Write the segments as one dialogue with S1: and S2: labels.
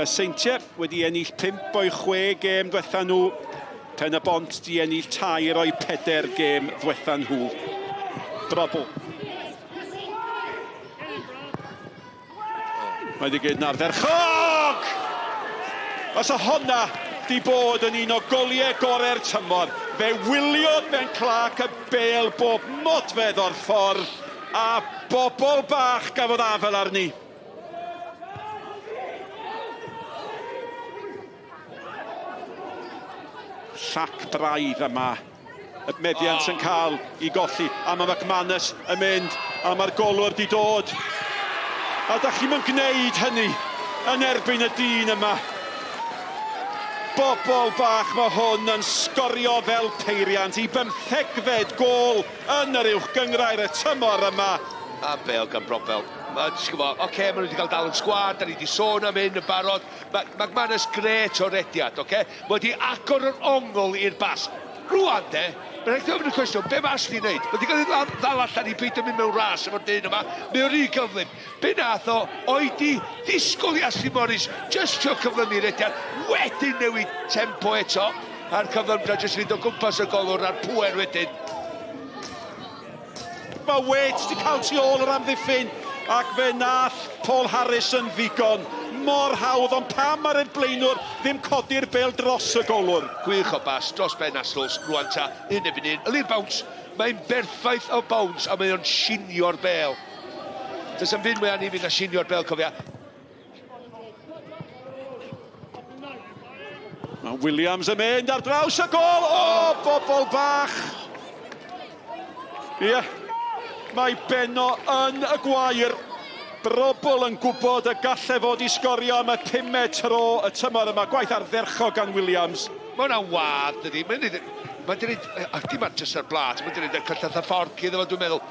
S1: Y Seintiau wedi ennill 5 o'i 6 gêm dwetha nhw. Pen y Bont di ennill tair o'i peder gêm ddwetha nhw. Drobl. Mae wedi gwneud yn ardderchog! Os o honna di bod yn un o goliau gorau'r tymor, fe wyliodd Ben Clark y bêl bob modfedd o'r ffordd, a bobl bach gafodd afel arni. Llac braidd yma. Y meddiant yn cael i golli. A mae McManus yn mynd. A mae'r golwr di dod. A da chi'm yn gwneud hynny yn erbyn y dyn yma. Bobl bach, mae hwn yn sgorio fel peiriant i bymthegfed gôl yn yr Uwch Gynghrair y tymor yma.
S2: A bêl gan Brobel. Mae, ti'n gwybod, oce, okay, maen nhw wedi cael dal yn sgwâr, da ni wedi sôn am hyn yn barod. Mae McManus grêt o rediad, oce? Okay? Mae wedi agor yr ongl i'r bas. Rwan de, mae'n rhaid gofyn y cwestiwn, be mae Ashley wneud? Mae wedi cael ei ddal allan i beidio mynd mewn ras efo'r dyn yma. Mae o'n rhy gyflym. Be nath o, oedi, disgwyl i Ashley Morris just trio cyflymu rediad, wedyn newid tempo eto, a'r cyflymdra jyst fynd o gwmpas y golwr a'r pŵer wedyn.
S1: Mae Waite 'di cael tu ôl yr amddiffyn ac fe nath Paul Harris yn ddigon. Mor hawdd, ond pam ar y blaenwr ddim codi'r bêl dros y golwr?
S2: Gwych o bas dros ben Astles, rwan ta, un erbyn un, yli'r bounce, mae'n berffaith o bounce a mae o'n shinio'r bêl. Does 'am byd mwy annifyr na shinio'r bêl, cofia.
S1: Mae Williams yn mynd ar draws y gol. O, bobl bach! Ie, yeah. mae Beno yn y gwair. Brobl yn gwybod y gallai fod i sgorio am y pumed tro y tymor yma. Gwaith ardderchog gan Williams.
S2: Mae hwnna'n wadd, dydy. Mae'n neud... Mae'n dweud... Ac dim ar jyst ar blat, mae'n dweud y cyllell a fforc iddo fo, dwi'n meddwl.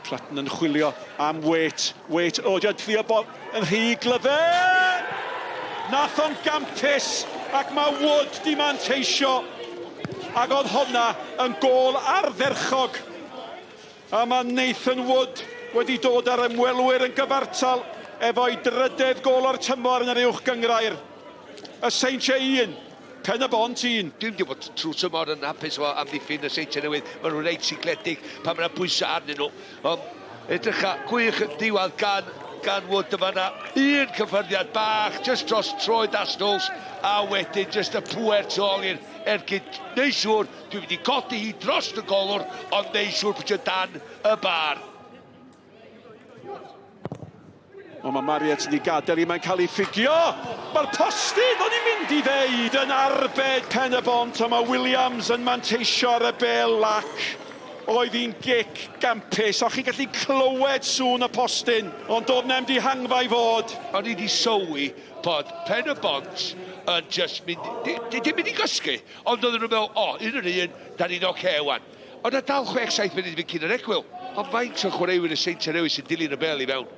S1: Clutton yn chwilio am Waite. Waite, o, di o'n trio bod yn rhy glyfar! Nath o'n gampus ac mae Wood di manteisio. Ac oedd honna yn gôl ardderchog. A mae Nathan Wood wedi dod â'r ymwelwyr yn gyfartal efo'i drydedd gôl o'r tymor yn yr Uwch Gynghrair. Y Seintiau 1, Pen-y-bont 1.
S2: Dwi'm 'di bod trwy tymor yn hapus efo amddiffyn y Seintiau Newydd. Maen nhw'n reit sigledig pan mae 'na bwysau arnyn nhw. Ond edrycha, gwych yn diwedd gan, gan Wood yn fan'na. Un cyffyrddiad bach, jyst dros troed Astles, a wedyn jyst y pŵer tu ôl i'r ergyd. Neu siŵr, dwi'n mynd i godi hi dros y golwr, ond neu siŵr bod dan y bar.
S1: Ond mae Marriott wedi gadael i, mae'n cael ei ffugio! Mae'r postyn, o'n i'n mynd i ddeud, yn arbed Pen y Bont, ond mae Williams yn manteisio ar y bêl lac. Oedd hi'n gic gampus, o'ch chi'n gallu clywed sŵn y postyn, ond doedd na'm dihangfa i fod.
S2: O'n i 'di sylwi bod Pen y Bont yn jyst mynd, dim mynd i gysgu, ond oedden nhw'n meddwl, o, un yn un, da ni'n ocê wan. Ond na dal 6-7 munud i fynd cyn yr egwyl. Ond faint o chwaraewyr y Seintiau Newydd sy'n dilyn y bêl i fewn?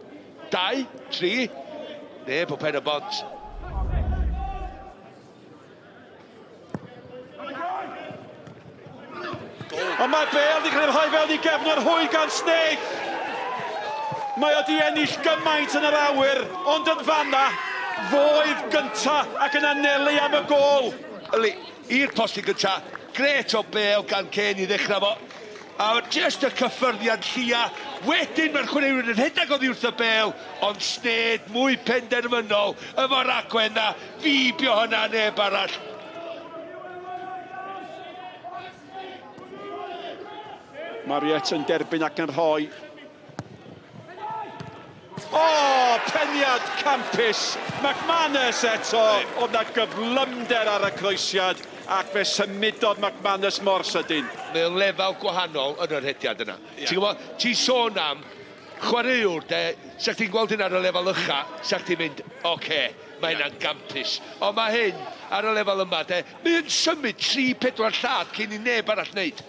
S2: 2? 3? Neb o Pen y Bont.
S1: Ond mae Bale wedi cael ei rhoi fewn i gefn yr hwy gan Snaith. Mae o di ennill gymaint yn yr awyr, ond yn fanna, fo oedd gynta ac yn anelu am y gôl.
S2: Yli, I'r postyn gynta, grêt o bêl gan Kane i ddechrau fo. A jyst y cyffyrddiad llia. Wedyn mae'r chwaraewyr yn rhedeg oddi wrth y bêl, ond Snead mwy penderfynol efo'r agwedd 'na. Fibio hynna neb arall.
S1: Mariette yn derbyn ac yn rhoi. O, peniad campus! McManus eto! Oedd 'na gyflymder ar y croesiad ac fe symudodd McManus mor sydyn.
S2: Mae o'n lefel gwahanol yn yr rhediad yna. Yeah. Ti'n gwybod, ti'n sôn am chwaraewr de, sa chdi'n gweld hyn ar y lefel ucha, sa chdi'n mynd, oce, okay, mae hynna'n gampus. Ond mae hyn ar y lefel yma de, mae'n symud 3-4 llath cyn i neb arall wneud.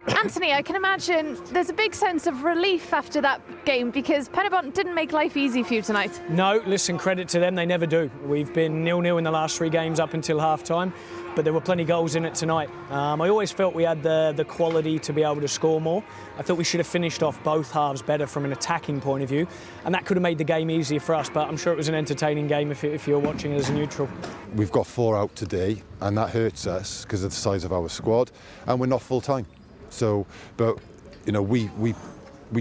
S3: Anthony, I can imagine there's a big sense of relief after that game because Penybont didn't make life easy for you tonight.
S4: No, listen, credit to them, they never do. We've been 0-0 in the last three games up until half-time, but there were plenty of goals in it tonight. I always felt we had the quality to be able to score more. I thought we should have finished off both halves better from an attacking point of view, and that could have made the game easier for us, but I'm sure it was an entertaining game if you're watching it as a neutral.
S5: We've got four out today, and that hurts us because of the size of our squad, and we're not full-time. So, but, you know, we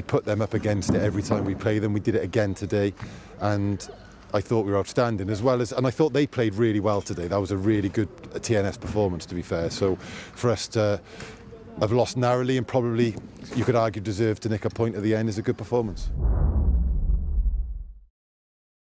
S5: put them up against it every time we play them. We did it again today, and I thought we were outstanding as well as, and I thought they played really well today. That was a really good TNS performance, to be fair. So for us to have lost narrowly and probably, you could argue, deserved to nick a point at the end is a good performance.